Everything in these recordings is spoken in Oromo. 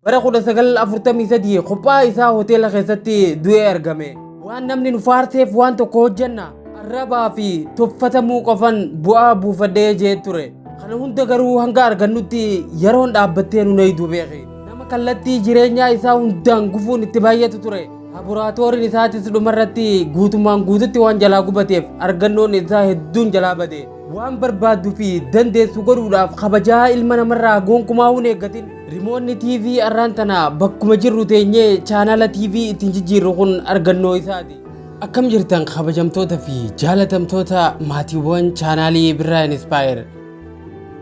Bara 1943 kophaa isaa hoteela keessatti du'ee argame. Waan namni nu faarseef waan tokko hojjenna. Arrabaa fi tuffatamuu qofan bu'aa buufadhee jee ture. Kana hunda garuu hanga argannutti yeroon dhaabbattee nu eeydu beeki. Nama kallattii jireenyaa isaa hundaan gufuun itti baay'atu ture. Laaboraatooriin isaatis dhumarratti guutumaan guututti waan jalaa gubateef argannoon isaa hedduun jalaa bade. Waan barbaaddu fi dandeessu godhuudhaaf kabajaa ilma namarraa gonkumaa hin eeggatin. Rimoonni TV arraan tana bakkuma jirru teenyee chaanala TV ittiin jijjiirru kun argannoo isaati. Akkam jirtan kabajamtoota fi jaalatamtoota maatiiwwan chaanaalii Birraa Inspire.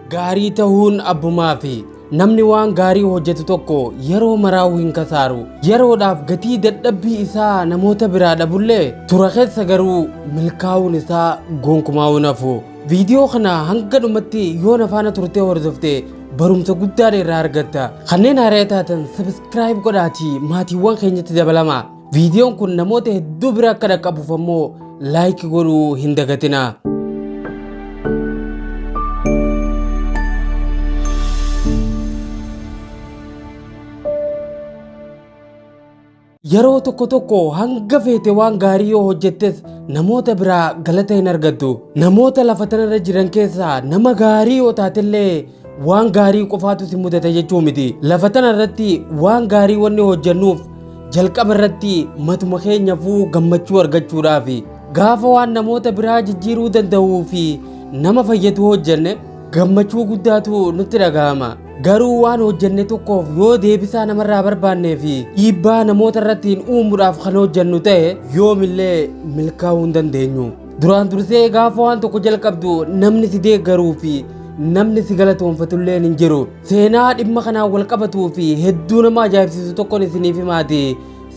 Gaarii ta'uun abbumaa fi namni waan gaarii hojjetu tokko yeroo maraa'u hin kasaaru. Yeroodhaaf gatii dadhabbii isaa namoota biraa dhabullee tura keessa garuu milkaa'uun isaa gonkumaa hin hafu. Viidiyoo kana hanga dhumatti yoo na faana turtee hordofte barumsa guddaa irraa argatta. Kanneen haaraa taatan subscribe godhaatii maatiiwwan keenyatti dabalama. Viidiyoon kun namoota hedduu bira akka dhaqqabuuf ammoo like godhuu hin dagatinaa. Yeroo tokko tokko hanga feete waan gaarii yoo hojjettes namoota biraa galata hin argattu. Namoota lafa tanarra jiran keessaa nama gaarii yoo taatellee waan gaarii qofaatu si mudata jechuu miti. Lafa tanarratti waan gaarii wanni hojjennuuf jalqaba irratti matuma keenyaafuu gammachuu argachuudhaafi. Gaafa waan namoota biraa jijjiiruu danda'uu fi nama fayyadu hojjenne gammachuu guddaatu nutti dhaga'ama. Garuu waan hojjenne tokkoof yoo deebisaa namarraa barbaannee fi dhiibbaa namoota irratti hin uumuudhaaf kan hojjennu ta'e yoomillee milkaa'uu hin dandeenyu. Duraan dursee gaafa waan tokko jalqabdu namni si deeggaruu fi namni si galatoonfatullee hin jiru. Seenaa dhimma kanaan wal qabatuu fi hedduu nama ajaa'ibsiisu tokkoon isiniif himaati.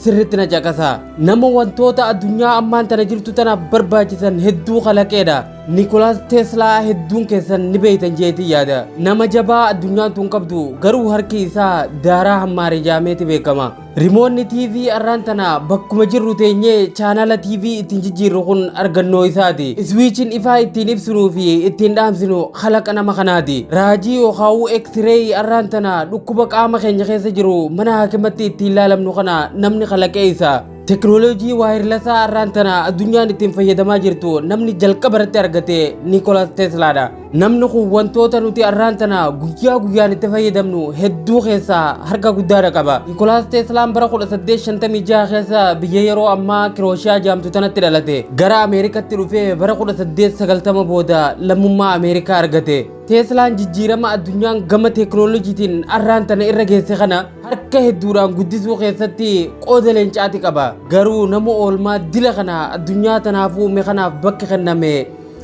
Sirriitti na caqasa. Nama wantoota addunyaa ammaan tana jirtu tanaaf barbaachisan hedduu kalaqeedha. Nikolaas Teeslaa hedduun keessan ni beektan jeetii yaada. Nama jabaa addunyaan tun qabdu garuu harki isaa daaraa hammaare jaameeti beekama. Rimoonni TV arraan tana bakkuma jirru teenyee chaanala TV ittiin jijjiirru kun argannoo isaati. Iswiichiin ifaa ittiin ibsinuu fi ittiin dhaamsinu kalaqa nama kanaati. Raajii yookaan X-ray arraan tana dhukkuba qaama keenya keessa jiru mana haakimatti ittiin laalamnu kana namni kalaqee isa. Teknooloojii waayirlasaa arraan tana addunyaan ittiin fayyadamaa jirtu namni jalqaba irratti argate Nikolaas Teeslaadha. Namni kun wantoota nuti arraan tana guyyaa guyyaan itti fayyadamnu hedduu keessaa harka guddaadha qaba. Nikolaas Teeslaan bara 1856 keessa biyya yeroo ammaa Kirooshiyaa jedhamtu tanatti dhalate. Gara Ameerikaatti dhufee bara 1890 booda lammummaa Ameerikaa argate. Teeslaan jijjiirama addunyaan gama teeknooloojiitiin arraan tana irra geesse kana harka hedduudhaan guddisuu keessatti qooda leencaati qaba. Garuu nama oolmaa dila kana addunyaa tanaaf uume kanaaf bakki kenname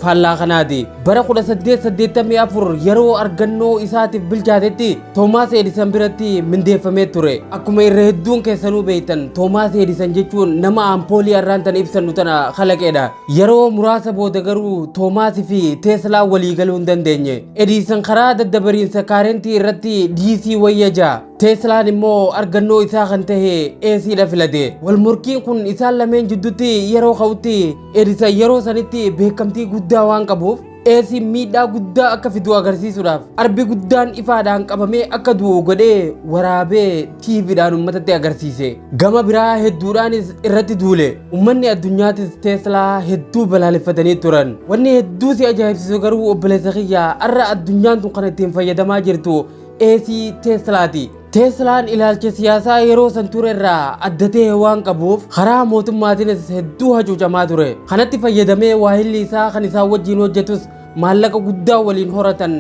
faallaa kanaati. Bara 1884 yeroo argannoo isaatiif bilchaatetti Toomaas Edison biratti mindeeffamee ture. Akkuma irra hedduun keessanuu beektan Toomaas Edison jechuun nama ampoolii arraan tana ibsannu tana kalaqeedha. Yeroo muraasa booda garuu Toomaas fi Teeslaa walii galuu hin dandeenye. Edison karaa daddabariinsa kaarentii irratti DC wayya ja'a. Teeslaan immoo argannoo isaa kan ta'e AC dha filate. Wal morkiin kun isaan lameen jidduutti yeroo ka'utti Edison yeroo sanitti beekamtii guddaa waan qabuuf AC miidhaa guddaa akka fidu agarsiisuudhaaf arbi guddaan ifaadhaan qabamee akka du'u godhee waraabee TVdhaan uummatatti agarsiise. Gama biraa hedduudhaanis irratti duule. Uummanni addunyaatis Teeslaa hedduu balaaleffatanii turan. Wanni hedduu si ajaa'ibsiisu garuu obboleessa kiyya har'a addunyaan tun kan ittiin fayyadamaa jirtu AC Teeslaati. Teeslaan ilaalcha siyaasaa yeroo san ture irraa adda ta'e waan qabuuf karaa mootummaatiinis hedduu hacuucamaa ture. Kanatti fayyadamee waahilli isaa kan isaan wajjin hojjetus maallaqa guddaa waliin horatan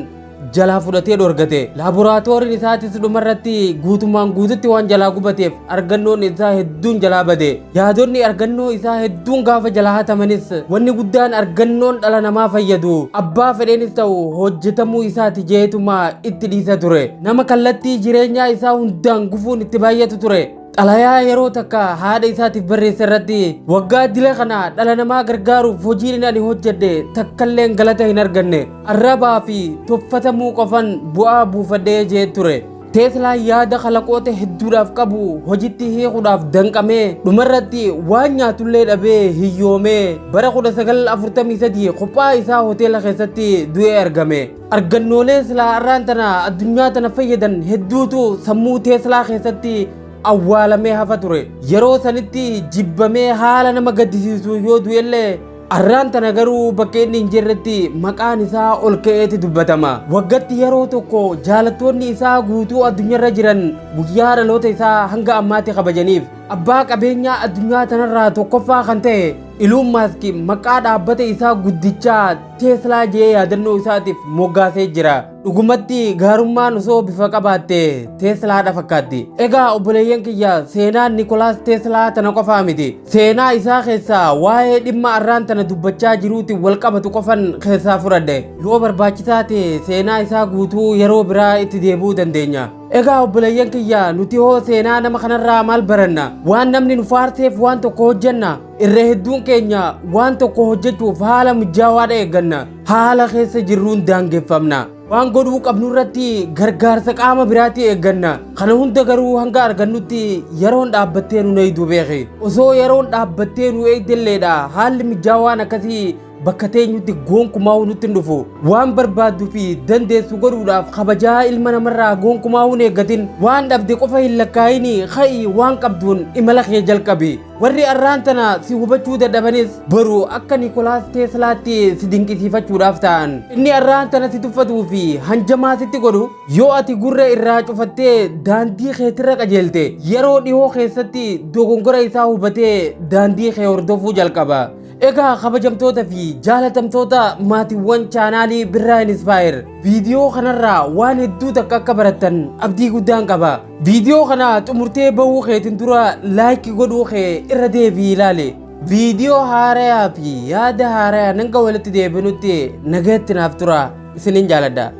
jalaa fudhatee dhorgate. Laaboraatooriin isaatis dhumarratti guutumaan guututti waan jalaa gubateef argannoon isaa hedduun jalaa bade. Yaadonni argannoo isaa hedduun gaafa jalaa hatamanis wanni guddaan argannoon dhala namaa fayyadu abbaa fedheenis ta'u hojjetamuu isaati jeetuma itti dhiisa ture. Nama kallattii jireenyaa isaa hundaan gufuun itti baay'atu ture. Xalayaa yeroo takka haadha isaatiif barreesse irratti waggaa dila kana dhala namaa gargaaruuf hojiin ani hojjedhe takkalleen galata hin arganne. Arrabaa fi tuffatamuu qofan bu'aa buufadhee jee ture. Teeslaan yaada kalaqoota hedduudhaaf qabu hojitti hiikuudhaaf danqamee dhumarratti waan nyaatullee dhabee hiyyoomee bara 1943 kophaa isaa hoteela keessatti du'ee argame. Argannoolee silaa har'aan tana addunyaa tana fayyadan hedduutu sammuu Teeslaa keessatti awwaalamee hafa ture. Yeroo sanitti jibbamee haala nama gaddisiisu yoo du'ellee, arraan tana garuu bakka inni hin jirretti maqaan isaa ol ka'eeti dubbatama. Waggatti yeroo tokko jaalattoonni isaa guutuu addunyaarra jiran guyyaa dhaloota isaa hanga ammaatti kabajaniif. Abbaa qabeenyaa addunyaa tanarraa tokkoffaa kan ta'e Elon Musk maqaa dhaabbata isaa guddichaa Teeslaa jee yaadannoo isaatiif moggaasee jira. Dhugumatti gaarummaan osoo bifa qabaatte Teeslaadha fakkaatti. Egaa obboleeyyan kiyya, seenaan Nikolaas Teeslaa tana qofaa miti. Seenaa isaa keessaa waa'ee dhimma arraan tana dubbachaa jiruutiin wal qabatu qofan keessaa fudhadhe. Yoo barbaachisaa ta'e seenaa isaa guutuu yeroo biraa itti deebi'uu dandeenya. Egaa obboleeyyan kiyya, nuti hoo seenaa nama kanarraa maal baranna? Waan namni nu faarseef waan tokko hojjenna? Irra hedduun keenya waan tokko hojjechuuf haala mijaawaadha eegganna. Haala keessa jirruun daangeffamna. Waan godhuu qabnu irratti gargaarsa qaama biraatti eegganna. Kana hunda garuu hanga argannutti yeroon dhaabbattee nu eegdu beeki. Osoo yeroon dhaabbattee nu eegdelleedha, haalli mijaawaan akkasii bakka teenyutti gonkumaa nutti hin dhufu. Waan barbaadduu fi dandeessu godhuudhaaf kabajaa ilma namarraa gonkumaa hin eeggatin. Waan dhabde qofa hin lakkaa'ini, ka'i, waan qabduun imala kee jalqabi. Warri arraan tana si hubachuu dadhabanis boru akka Nikolaas Teeslaatti si dinqisiifachuudhaaf ta'an. Inni arraan tana si tuffatuu fi hanjamaa sitti godhu, yoo ati gurra irraa cufattee daandii keetirra qajeelte, yeroo dhihoo keessatti dogongora isaa hubatee daandii kee hordofuu jalqaba. Egaa kabajamtoota fi jaalatamtoota maatiiwwan chaanaalii Birraa Inspire, viidiyoo kanarraa waan hedduu takka akka barattan abdii guddaan qaba. Viidiyoo kana xumurtee bahuu keetiin dura like godhuu kee irra deebii ilaali. Viidiyoo haarayaa fi yaada haarayaa nanga walitti deebinutti nagaatti naaf tura. Isinin jaaladha.